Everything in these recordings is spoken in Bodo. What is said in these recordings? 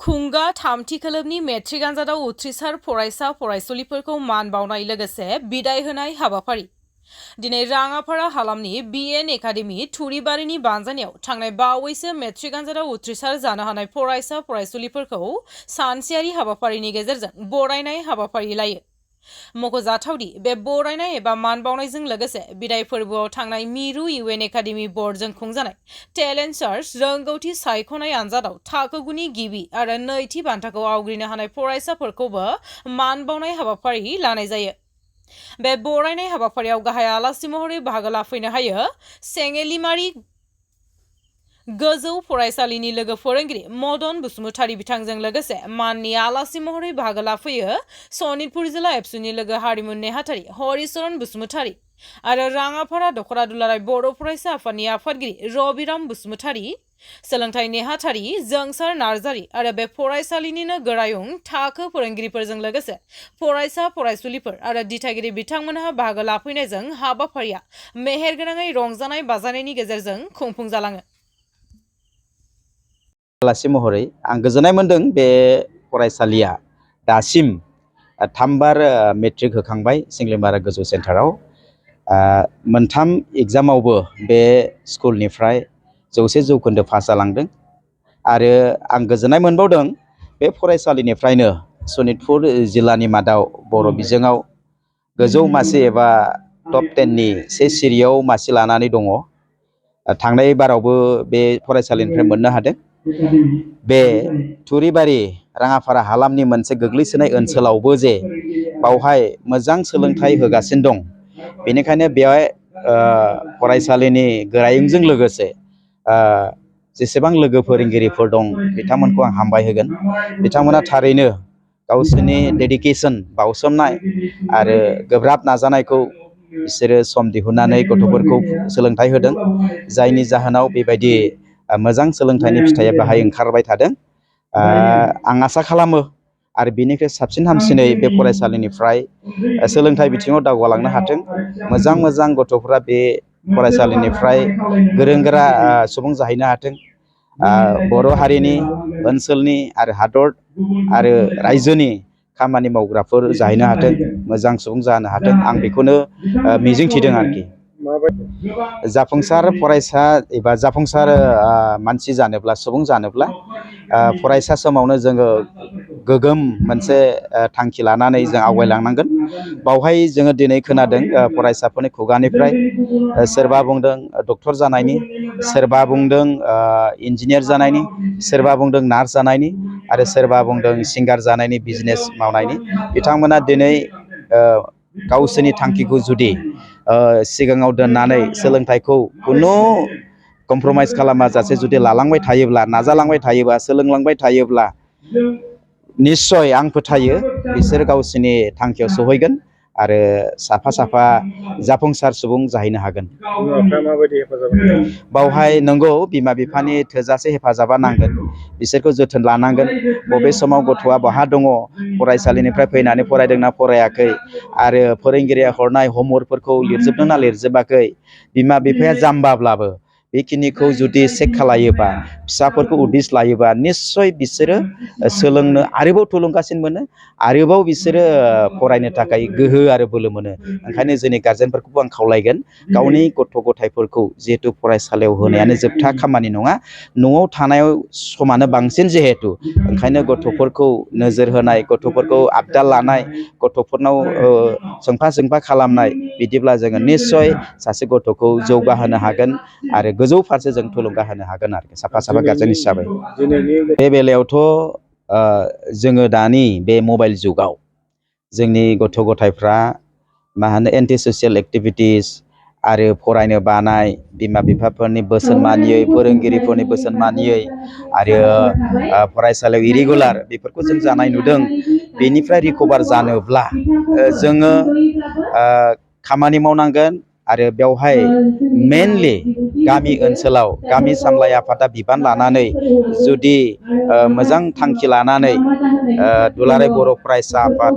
खुंगा थामथि खोलोबनि मेट्रिक आनजादाव उथ्रिसार फरायसा फरायसुलिफोरखौ मान बावनाय लोगोसे बिदाय होनाय हाबाफारि दिनै राङापारा हालामनि बिएन एकाडेमि थुरिबारिनि बानजायनायाव थांनाय बावैसो मेट्रिक आनजादाव उथ्रिसार जानो हानाय फरायसा फरायसुलिफोरखौ सानसेयारि हाबाफारिनि गेजेरजों बरायनाय हाबाफारि लायो। मख'जाथावदि बे बरायनाय एबा मान बावनायजों लोगोसे बिदाय फोरबोआव थांनाय मिरु इउएन एकाडेमि बर्डजों खुंजानाय टेलेन्ट सार्च रोंगौथि सायख'नाय आनजादाव थाखो गुनि गिबि आरो नैथि बान्थाखौ आवग्रिनो हानाय फरायसाफोरखौबो मान बावनाय हाबाफारि लानाय जायो। बे बरायनाय हाबाफारियाव गाहाय आलासि महरै बाहागो लाफैनो हायो सेंगेलिमारि गोजौ फरायसालिनि लोगो फोरोंगिरि मदन बसुमतारी बिथांजों लोगोसे माननि आलासि महरै बाहागो लाफैयो सनितपुर जिल्ला एबसुनि लोगो हारिमु नेहाथारि हरिचरण बसुमतारी आरो राङापारा दखरा दुलाराय बर' फरायसा आफादनि आफादगिरि रबिराम बसुमतारी, सोलोंथाइ नेहाथारि जोंसार नार्जारी आरो बे फरायसालिनिनो गोरायुं थाखो फोरोंगिरिफोरजों लोगोसे फरायसा फरायसुलिफोर आरो दिथागिरि बिथांमोनहा बाहागो लाफैनायजों हाबाफारिया मेहेरगोनाङै रंजानाय बाजानायनि गेजेरजों खुंफुंजालाङो। आलासि महरै आं गोजोननाय मोन्दों बे फरायसालिया दासिम 3 बार मेट्रिक होखांबाय सिंग्लिमारा गोजौ सेन्टाराव। मोनथाम एग्जामावबो बे स्कुलनिफ्राय 100% पास जालांदों आरो आं गोजोननाय मोनबावदों बे फरायसालिनिफ्रायनो सनितपुर जिल्लानि मादाव बर' बिजोङाव गोजौ मासि एबा टप 10 नि से सिरियाव मासि लानानै दङ। थांनाय बारावबो बे फरायसालिनिफ्राय मोननो हादों। बे थुरिबारि राङापारा हालामनि मोनसे गोग्लैसोनाय ओनसोलावबो जे बावहाय मोजां सोलोंथाइ होगासिनो दं, बेनिखायनो बेवहाय फरायसालिनि गोरायुंजों लोगोसे जेसेबां लोगो फोरोंगिरिफोर दं बिथांमोनखौ आं हामबाय होगोन। बिथांमोना थारैनो गावसोरनि डेडिकेसन बावसोमनाय आरो गोब्राब नाजानायखौ बिसोरो सम दिहुननानै गथ'फोरखौ सोलोंथाइ होदों, जायनि जाहोनाव बेबायदि मोजां सोलोंथाइनि फिथाइया बाहाय ओंखारबाय थादों। आं आसा खालामो आरो बेनिफ्राय साबसिन हामसिनै बे फरायसालिनिफ्राय सोलोंथाइ बिथिङाव दावगालांनो हाथों। मोजां गथ'फोरा बे फरायसालिनिफ्राय गोरों गोरा सुबुं जाहैनो हाथों। बर' हारिनि, ओनसोलनि आरो हादर आरो रायजोनि खामानि मावग्राफोर जाहैनो हाथों, मोजां सुबुं जानो हाथों, आं बेखौनो मिजिंथिदों आरोखि। जाफुंसार फरायसा एबा जाफुंसार मानसि जानोब्ला, सुबुं जानोब्ला फरायसा समावनो जोङो गोगोम मोनसे थांखि लानानै जों आवगायलांनांगोन। बावहाय जोङो दिनै खोनादों फरायसाफोरनि खुगानिफ्राय सोरबा बुंदों डक्टर जानायनि, सोरबा बुंदों इन्जिनियार जानायनि, सोरबा बुंदों नार्स जानायनि आरो सोरबा बुंदों सिंगार जानायनि, बिजनेस मावनायनि। बिथांमोना दिनै गावसोरनि थांखिखौ जुदि सिगाङाव दोननानै सोलोंथाइखौ खुनु कमप्रमाइस खालामाजासे जुदि लालांबाय थायोब्ला, नाजालांबाय थायोब्ला, सोलोंलांबाय थायोब्ला निस्सय आं फोथायो बिसोर गावसोरनि थांखियाव सहैगोन आरो साफा जाफुंसार सुबुं जाहैनो हागोन। बावहाय नंगौ बिमा बिफानि थोजासे हेफाजाबा नांगोन, बिसोरखौ जोथोन लानांगोन। बबे समाव गथ'आ बहा दङ, फरायसालिनिफ्राय फैनानै फरायदोंना फरायाखै आरो फोरोंगिरिया हरनाय हमवर्कफोरखौ लिरजोबदोंना लिरजोबाखै, बिमा बिफाया जाम्बाब्लाबो बेखिनिखौ जुदि चेक खालायोबा, फिसाफोरखौ उदिस लायोबा निस्सय बिसोरो सोलोंनो आरोबाव थुलुंगासिन मोनो, आरोबाव बिसोरो फरायनो थाखाय गोहो आरो बोलो मोनो। ओंखायनो जोंनि गारजेनफोरखौबो आं खावलायगोन, गावनि गथ' गथायफोरखौ जिहेथु फरायसालियाव होनायानो जोबथा खामानि नङा, न'आव थानायाव समानो बांसिन जिहेथु, ओंखायनो गथ'फोरखौ नोजोर होनाय, गथ'फोरखौ आबदाल लानाय, गथ'फोरनाव सोंफा खालामनाय, बिदिब्ला जोङो निस्सय सासे गथ'खौ जौगाहोनो हागोन आरो गोजौ फारसे जों थुलुंगा होनो हागोन आरो साफा गारजेन हिसाबै। बे बेलायावथ' जोङो दानि बे मबाइल जुगाव जोंनि गथ' गथायफ्रा एन्टि ससियेल एक्टिभिटिस आरो फरायनो बानाय, बिमा बिफाफोरनि बोसोन मानियै, फोरोंगिरिफोरनि बोसोन मानियै आरो फरायसालियाव इरेगुलार, बेफोरखौ जों जानाय नुदों। बेनिफ्राय रिकभार जानोब्ला जोङो खामानि मावनांगोन आरो बेवहाय मेनलि गामि ओनसोलाव गामि सामलाय आफादा बिबान लानानै जुदि मोजां थांखि लानानै दुलाराय बर' फरायसा आफाद,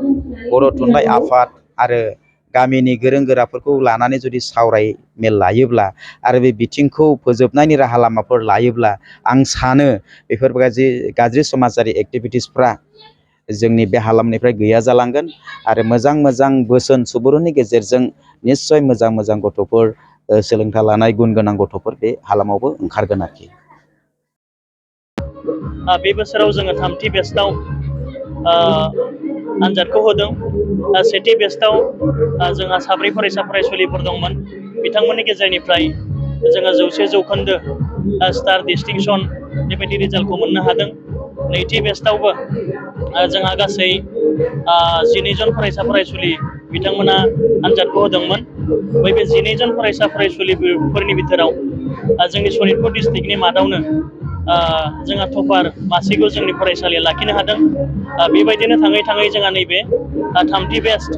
बर' थुनलाइ आफाद आरो गामिनि गोरों गोराफोरखौ लानानै जुदि सावरायमेल लायोब्ला आरो बे बिथिंखौ फोजोबनायनि राहा लामाफोर लायोब्ला आं सानो बेफोरबायदि गाज्रि समाजारि एक्टिभिटिसफ्रा जोंनि बे हालामनिफ्राय गैया जालांगोन आरो मोजां मोजां बोसोन सुबुरुननि गेजेरजों निस्सय मोजां मोजां गथ'फोर सोलोंथाइ लानाय गुन गोनां गथ'फोर बे हालामावबो ओंखारगोन आरोखि। बे बोसोराव जोङो 3थि बेस्टआव आनजादखौ होदों। सेथि बेस्टआव जोंहा 4 फरायसा फरायसुलिफोर दंमोन। बिथांमोननि गेजेरनिफ्राय जोङो 100% स्टार डिस्टिंसन बेबायदि रिजाल्टखौ मोननो हादों। नैथि बेस्टआवबो जोंहा गासै 12 जन फरायसा फरायसुलि बिथांमोना आनजादखौ होदोंमोन। बे 12 जन फरायसा फरायसुलिफोरनि बिथोराव जोंनि सनितपुर डिस्ट्रिक्टनि मादावनो जोंहा टपार मासेखौ जोंनि फरायसालिया लाखिनो हादों। बेबायदिनो थाङै थाङै जोंहा नैबे 3थि बेस्ट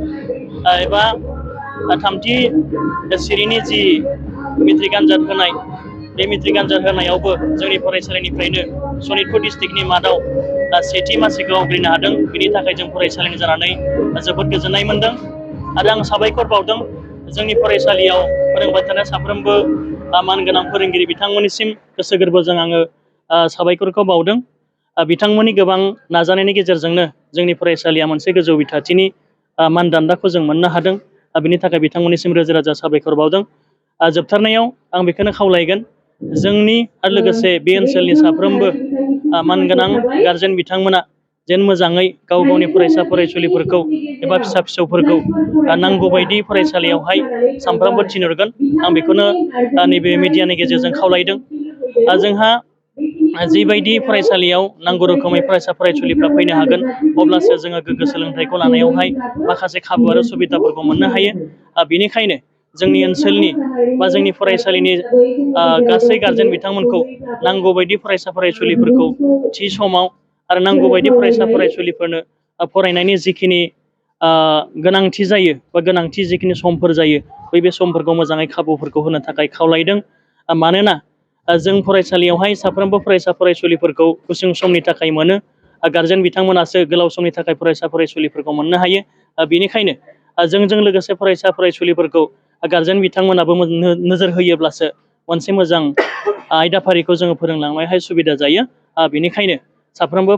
एबा 3थि सिरिनि जि मेट्रिक आनजाद होनाय, बे मेट्रिक आनजाद होनायावबो जोंनि फरायसालिनिफ्रायनो सनितपुर डिस्ट्रिक्टनि मादाव सेथि मासिखौ आवग्रिनो हादों। बिनि थाखाय जों फरायसालिनि जानानै जोबोद गोजोननाय मोनदों आरो आं साबायखर बावदों जोंनि फरायसालियाव फोरोंबाय थानाय साफ्रोमबो मानगोनां फोरोंगिरि बिथांमोननिसिम गोसो गोरबोजों आङो साबायखरखौ बावदों। बिथांमोननि गोबां नाजानायनि गेजेरजोंनो जोंनि फरायसालिया मोनसे गोजौ बिथाथिनि मानदान्दाखौ जों मोननो हादों। बिनि थाखाय बिथांमोननिसिम रोजा रोजा साबायखर बावदों। जोबथारनायाव आं बेखौनो खावलायगोन, जोंनि आरो लोगोसे बे ओनसोलनि साफ्रोमबो मानगोनां गारजेन बिथांमोना जेन मोजाङै गाव गावनि फरायसा फरायसुलिफोरखौ एबा फिसा फिसौफोरखौ नांगौ बायदि फरायसालियावहाय सानफ्रामबो थिनहरगोन। आं बेखौनो नैबे मिडियानि गेजेरजों खावलायदों। जोंहा जिबायदि फरायसालियाव नांगौ रोखोमै फरायसा फरायसुलिफ्रा फैनो हागोन, अब्लासो जोङो गोग्गो सोलोंथाइखौ लानायावहाय माखासे खाबु आरो सुबिदाफोरखौ मोननो हायो। बेनिखायनो जोंनि ओनसोलनि बा जोंनि फरायसालिनि गासै गारजेन बिथांमोनखौ नांगौ बायदि फरायसा फरायसुलिफोरखौ थि समाव आरो नांगौ बायदि फरायसा फरायसुलिफोरनो फरायनायनि जिखिनि गोनांथि जायो बा गोनांथि जिखिनि समफोर जायो, बे समफोरखौ मोजाङै खाबुफोरखौ होनो थाखाय खावलायदों। मानोना जों फरायसालियावहाय साफ्रोमबो फरायसा फरायसुलिफोरखौ गुसुं समनि थाखाय मोनो। गारजेन बिथांमोनासो गोलाव समनि थाखाय फरायसा फरायसुलिफोरखौ मोननो हायो। बेनिखायनो जोंजों लोगोसे फरायसा फरायसुलिफोरखौ गारजेन बिथांमोनाबो नोजोर होयोब्लासो मोनसे मोजां आयदाफारिखौ जोङो फोरोंलांनायावहाय सुबिदा जायो। बेनिखायनो साफ्रोमबो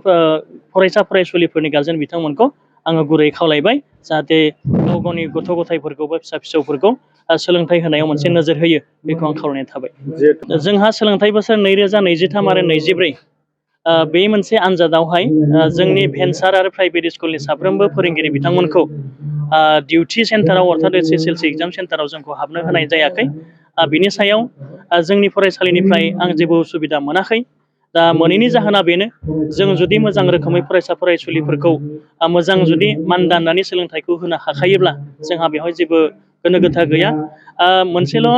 फरायसा फरायसुलिफोरनि गारजेन बिथांमोनखौ आङो गुरै खावलायबाय, जाहाथे गाव गावनि गथ' गथायफोरखौ बा फिसा फिसौफोरखौ सोलोंथाइ होनायाव मोनसे नोजोर होयो, बेखौ आं खावलायनाय थाबाय। जोंहा सोलोंथाइ बोसोर 2023 आरो 2024 बे मोनसे आनजादावहाय जोंनि भेन्सार आरो प्राइभेट स्कुलनि साफ्रोमबो फोरोंगिरि बिथांमोनखौ डिउटि सेन्टाराव अर्थात SSLC एग्जाम सेन्टाराव जोंखौ हाबनो होनाय जायाखै। बिनि सायाव जोंनि फरायसालिनिफ्राय आं जेबो उसुबिदा मोनाखै। दा मोनैनि जाहोना बेनो, जों जुदि मोजां रोखोमै फरायसा फरायसुलिफोरखौ मोजां जुदि मान दाननानै सोलोंथाइखौ होनो हाखायोब्ला जोंहा बेवहाय जेबो गोनो गोथो गैया। मोनसेल'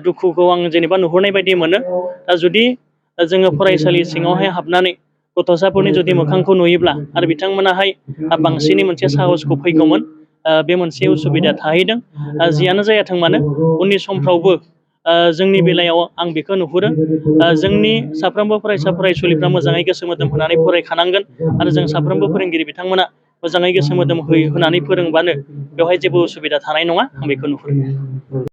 दुखुखौ आं जेनेबा नुहुरनाय बायदि मोनो, जुदि जोङो फरायसालि सिङावहाय हाबनानै गथ'साफोरनि जुदि मोखांखौ नुयोब्ला आरो बिथांमोनाहाय बांसिनै मोनसे साहसखौ फैगौमोन। बे मोनसे उसुबिदा थाहैदों। जियानो जायाथों मानो उननि समफ्रावबो जोंनि बेलायाव आं बेखौ नुहुरो, जोंनि साफ्रोमबो फरायसा फरायसुलिफ्रा मोजाङै गोसो मोदोम होनानै फरायखानांगोन आरो जों साफ्रोमबो फोरोंगिरि बिथांमोना मोजाङै गोसो मोदोम होनानै फोरोंबानो बेवहाय जेबो उसुबिदा थानाय नङा, आं बेखौ नुहुरो।